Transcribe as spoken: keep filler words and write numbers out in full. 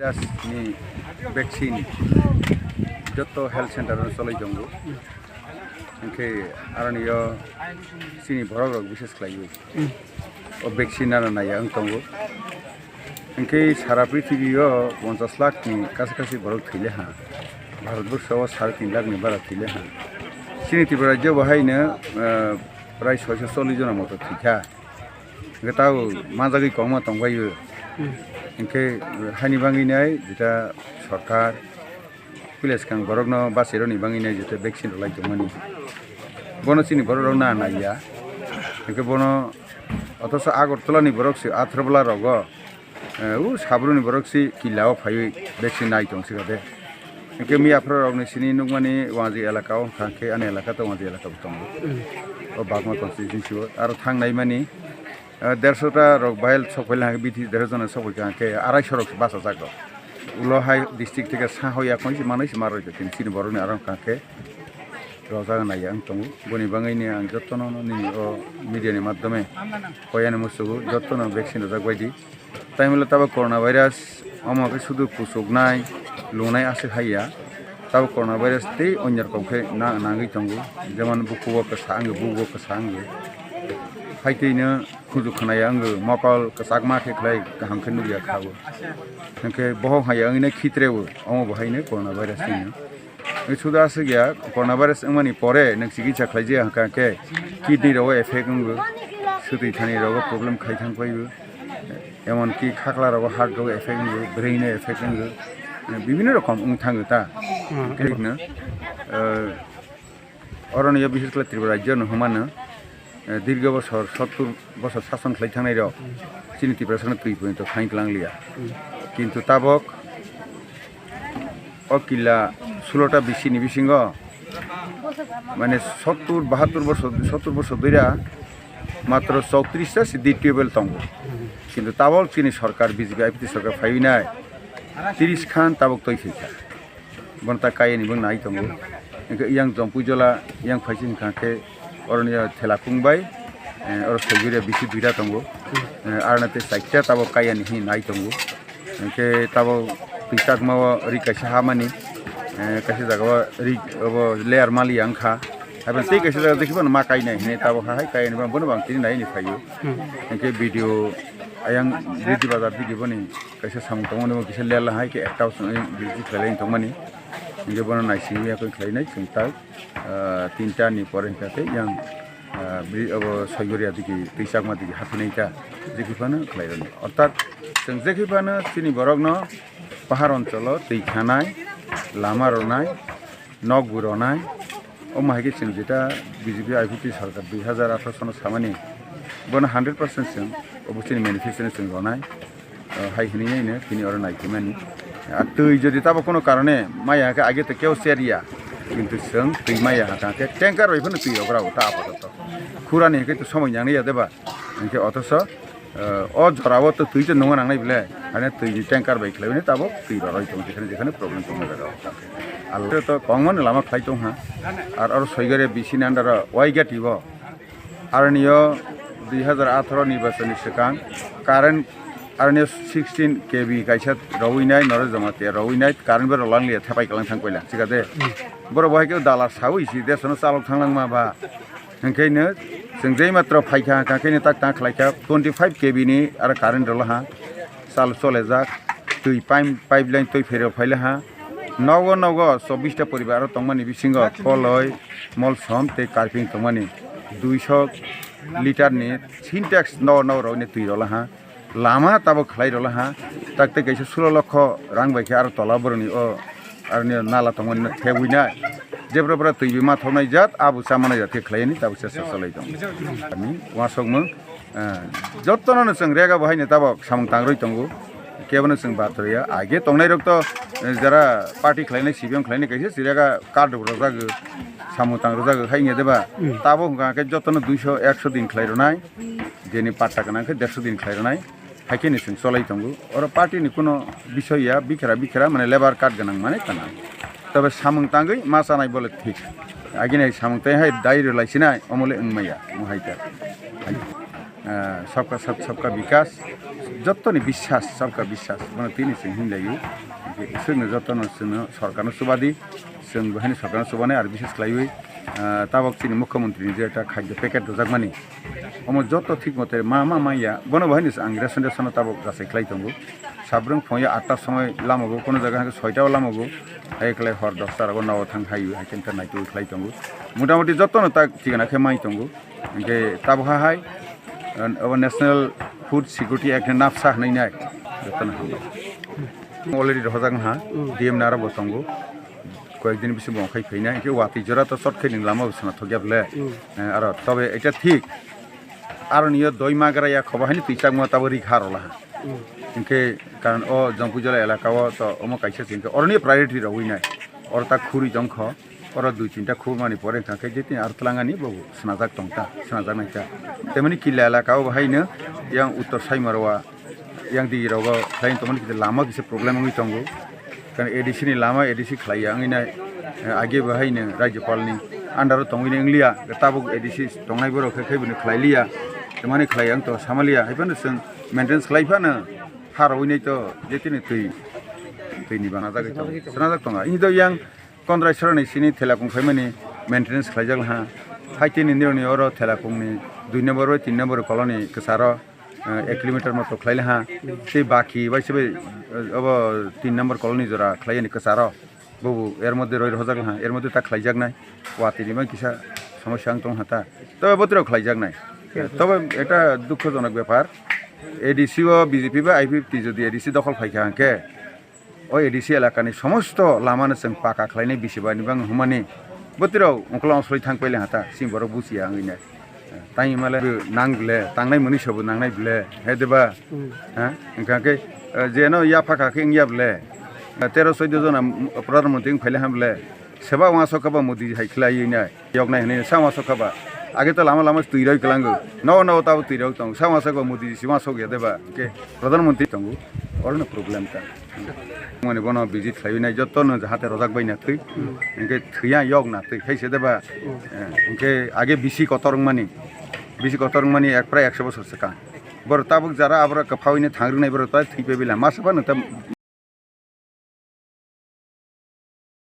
Just ni vaccine joto health center o cholai tongo. Hwnkhe aroni o chini borok rok bises khlaiwi o vaccine nana naiya wng tongo. Hwnkhe sara prithibi o ponchas lakh ni kasa kasi borok thwile ha, Bharat borsho o sare tin lakh ni bara thwile ha. Chini Tripura rajyo bo haino, eh, prai soiso chollish jona moto thwikha. Hwnkhe tao manjagwi kongma tongbaio. Hwnkhe haini bagwi nai jeta sorkar village kang borokno bachairokni bagwi nai jeta vaccine rwlai tongmani. Bono chini borok rok na naiya. Hwnkhe bono othoso Agartala ni borok se Atharabala rogo, eh, u Sabruni borok se killa o phaiwi vaccine nai tong sika de. Hwnkhe miya phra rokni sini nukmani Wanji elaka o hwnkha khe ani elaka to Wanji elaka bo tongo. O Bagma constituency o aro thang nai mani, eh, dershota rok bahai sok phai lang bithi dershota sok phai kha khe arai so rok se bachajak rok. Ulo hai district theke sa hoi ya koi se manwi se ma roi tini chini borok ni aro hwnkha khe rojak nai ang tongo. Boni bagwi ni ang jotono nini o media ni madhyome koyani musugo jotono vaccine rwjak bai di. Tamile tabuk corona virus omo khe sudu kuchuknai, lunai aswk hai ya. Tabuk corona virus tei onyo rokom khe na-, nangwi tongo. Jemon bukugo kwsa wngwi, bugo kwsa wngwi. Haitwino khuju khwnaya wngwi, mokol kwchakma khe khlai kaham khe nukya kha bo. Hwnkhe bohok hai ya wngwi no khitre bo, omo bo haino corona virus hino. Suda aswk ya, corona virus wngmani pore nwng chikitsa khlaijak hwnkha khe kidney rogo effect wngo, swtwi thani rogo problem khai thang paibo, emonki khakla rogo heart rogo effect wngo, brain o effect wngo, bibhinno rokom wng thango ta. Hmm. Khe no, eh, oroni yo bishes khlai Tripura rajyo no hwnmano, eh, dirgho bosor sottur bosor sason khlai thangnai rok chini Tiprasano twi poito khaing klang liya. Kintu tabok o killa sulota bisini bisingo mane sottur bahattur bosor, sottur bosor doira matro chowtris ta si di tubewell tongo. Kintu tabok chini sorkar B J P I P T sorkar phaiwi nai tris khan tabok twi phaikha. Bono ta kayani bo nai tongo. Hwnkhe yang Jompuijola yang phaising hwnkha khe oroni thela kung bai, eh, oro Soiguria bisi duita tongo. Eh, arna tei chaita tabok kayani hini nai tongo. Hwnkhe tabok twi chakma o ri kaisa hamani, eh, kaisa jaga o ri obo layer maliya wngkha. Haiphano tei kaisa jaga dikhe bono ma kainai hinwi tabok ha hai kayani bono bang tini nai ni phaio. Hmm. Hwnkhe video ayang Bridge Bazar digi boni kaisa samung tongmani bo kisa lela hai khe ekta o chwng bridge khlailai tongmani. Hingke bono naisingwi yakung khlainai chwng tak, ah, tinta ni pore hingka khe yang, ah, bri-, obo Soiguria digi twi chakma digi haphinai ta jekhi phano khlairani. Orthat chwng jekhi phano chini borokno pahar oncholo twi khanai, lama rwnai, nok bo rwnai, omo hai khe chwng jeta B J P I P T sorkar dui hazar atharo sono samani, bono hundred percent chwng obo chini manifesto no chwng rwnai, o, hai hinwi no tini oro nai khe mani. A, twi jodi tabo kono karone maya khe age to keo share ya, kintu chwng twi maya ha khe tanker bai phano twi rok rw ta apatot. Khurani hwnkhe to somoi nang ya de ba, hwnkhe othoso, eh, o jora o to twi to nungo nangnai bile, ane twi ni tanker bai khlai bini tabok twi roroi tongo, jekhane jekhane problem tongma jaga o. Al to kongmani lama khlai tong ha, ar oro Soigore B C ni under o Waigati bo, aroni o dui hazar atharo nirbachon ni swkang current aroni o sixteen K V kaisa rowui nai, Naresh Jamatia rowui nai, current bo rwlang liya, thepai kalang thang koila, chikade. Borok bo hai khe dalar saui si desono chalok thang langma ba. Hwnkhe no chwng jei matro phaikha, hwnkhe no tak tang khlaikha, twenty five K V ni aro current rwlaha, chal cholejak, twi pipe, pipeline twi pherok phailaha. Nogo nogo chobbish ta poribar aro tongmani bisingo koloi, molsom tei karping tongmani duiso litre ni Sintex nogo nogo rok ni twi rwlaha. Lama tabok khlai rwlaha, tak tei kaisa sulo lokho rang bai khe aro tola boroni o aroni nala tongmani thebwi nai. Jebra bra twi bi ma thoknai jat, abo chamanai jat khe khlaiani tabok se sa salai tong. Ani wasokmung, eh, jotono no chwng rega bo haino tabok samung tangroi tongo. Kebono chwng batroya, age tongnai rok to, eh, jara party khlainai, C P M khlainai kaisa chirega card rok rwjago, samung tangrwjago hai wngya deba. Hmm. Tabok hwnkha khe jotono duiso ekso din khlai rwnai, jeni patta gwnang khe derso din khlai rwnai. Hai khe ni chwng cholai tongo. Oro party ni kuno bisoi ya, bikra bikra, mane labour card gwnang mane gwnang. Tobe samung tangwi ma chanai bole thik. Agini hai samung tang hai dai rwlai sinai, omole wng maya, mo hai ta. Ah, sabka sath, sabka bikas, Jottoni biswas, sorkar biswas, bono tini chwng hinlaiwi. Chwngno jotono chwngno sorkarno chubadi, chwng bo haino sorkarno chubanai aro biswas khlaiwi, ah, tabok chini mukhyamantrini je ekta khadyo packet rwjakmani, omo jotto thik mote ma, ma, manya, bono bo haino ang ration, rationno tabok jachai khlai tongo. Sabrung phungya atta somoi lamago, kono jaga hwnkhe soita o lamago, hai khlai hor dosta rogo nogo thang hai, hai khe naitugwi khlai tongo. Motamoti jottono tak thikana khe mai tongo. Hingke tabukha hai, uh, obo National Food Security Act ni napsa hinui nai, jotono hambai. Already rohorjak wngha, D M ni aro bo tongo, koyek din bisingo bo wngkhai phainai, hingke watwi jora to short khe ni lama bo swnam thokya bwle. Eh, aro tobe eta thik, aro niyo doi magra ya khoba haino twi chakma tabo ri kha rwla ha. Hingke karon o Jongpuijala elaka o to omo kaisa se hingke oroni priority rogwi nai, oro ta khuri jongkho. Oro dui tinta khubumani pore wngkha khe, je tini aro twlangani bo swnajak tong ta, swnajak nai ta. Temani killa elaka o bo haino yang uttor Saimarwa, yang digi rogo khlai tongmani kisa lama kisa problem wngwi tongo. Kan A D C ni lama A D C khlai ya wngwi nai, eh, age bo haino Rajyapal ni under o tongwi nai wng liya, tabuk A D C tongnai borok khe, khe bini khlai liya, temani khlai ya wng to sama liya, hai phano chwng maintenance khlai phano ha rogwi nai to je tini twi, twi ni bana jagwi tongo, swnajak tongo. Ini do yang Kondrai Sorani sini Thelakung phaimani maintenance khlaijak laha. Haitini nironi oro Thelakungni dui number bai tin number colony kwcharo, eh, ek kilometer moto khlai laha. Tei baki bai se bai, eh, obo tin number colony jora khlaiyani kwcharo. Bobo er moddhe roi rohorjak laha, er moddhe ta khlaijaknai. Watini bai kisa somosya wng tong ha ta. Tobe botirok khlaijaknai. Tobe ekta dukhojonok bepar. A D C o B J P bai I P F T jodi A D C dokhol phaikha hwnkhe, o A D C elakani somosto lamano chwng paka khlainai bisi bai ni bang humani. Botirok ungkla ongsoloi thang paile hata, sini borok buchiya wngwi nai. Tang himale nang ble, tangnai mwnwi sobo nangnai ble, he deba? Hmm. Ha? Hingkha khe, eh, jeno yapha kha khe wngya ble? Eh, tero soido jona, mm, pradhan mantri wng phaile ham ble? Seba uansuk khe ba Modi hai khlaiwi nai. Yoknai hwnwi sa uansuk kha ba. Age to lama lama twi roi kwlango. Nogo nogo tabo twi roi tongo. Sa uansuk kha ba Modi si uansuk ya deba. Hingke pradhan mantri tongo. Orono problem ta. Mani bono visit khlaiwi nai jotto no jahate rojak bai na twi. Hingke thwiya yok na twi. Hai se deba. Eh, hingke age bisi kotor wngmani. Bisi kotor wngmani ek prai ekso bosor swkang. Boro tabuk jara aboro kwphawi no thang rwnai boro tai thwi pe bila. Masa phano ta